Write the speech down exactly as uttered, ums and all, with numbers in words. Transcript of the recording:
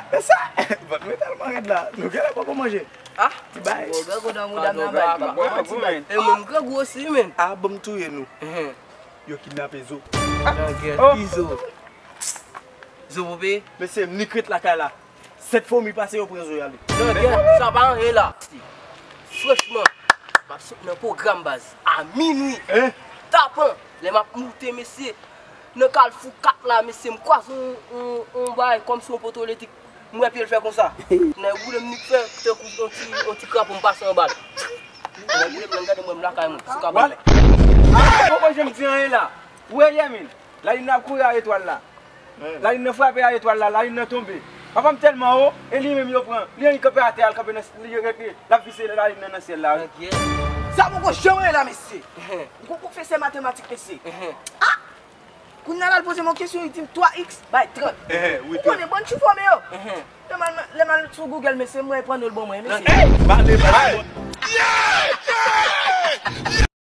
E sa, vant mwen tèlman rèd la. Nou genlè poko manje. Ah, ti bay. Bon, grangou nan mouda m nan bay. Bon, bon, ti bay. E mwen m grangou osi, men. Ah, bon, m touye nou. Yo kidnape Zo. Nan gè, ki Zo? Zo pou peye? Mesye, m nik ret lakay la. Sèt fomi pase, yo pran Zo y ale. Nan gè, sa pa anyen la. Franchman, m ap sot nan pwogram baz. A minwi. Tapan, lè m ap moute, mesye. Nan Kalfou kat la, mesye, m kwaze yon, yon, yon bagay kòmsi yon poto elektrik. M wè pye l fè konsa. Nèg woule m nik fè tankou yon ti, yon ti krapo m pase anba l. Nèg woule m nan gade m wè m lakay mwen. Sou ka ba. Poko janm di anyen la. Ou wè yè, men. Lalin nan ap kouri a etwal la. Lalin nan frape a etwal la, lalin nan tonbe. Papa m tèlman wo, e li menm yo pran. Li annik kanpe atè a, l kanpe nan, li rete, l ap vise lalin nan nan syèl la, wi. Sa poko janm anyen la, mesye. M gon pwofesè matematik, mesye. Ah! Kounye a l al poze m yon kesyon, li di m twa x bay trant. Ou konnen bann chifon yo. Lè m al, lè m al sou Google, mesye, m wè panno l ban mwen, mesye. Pale, pale.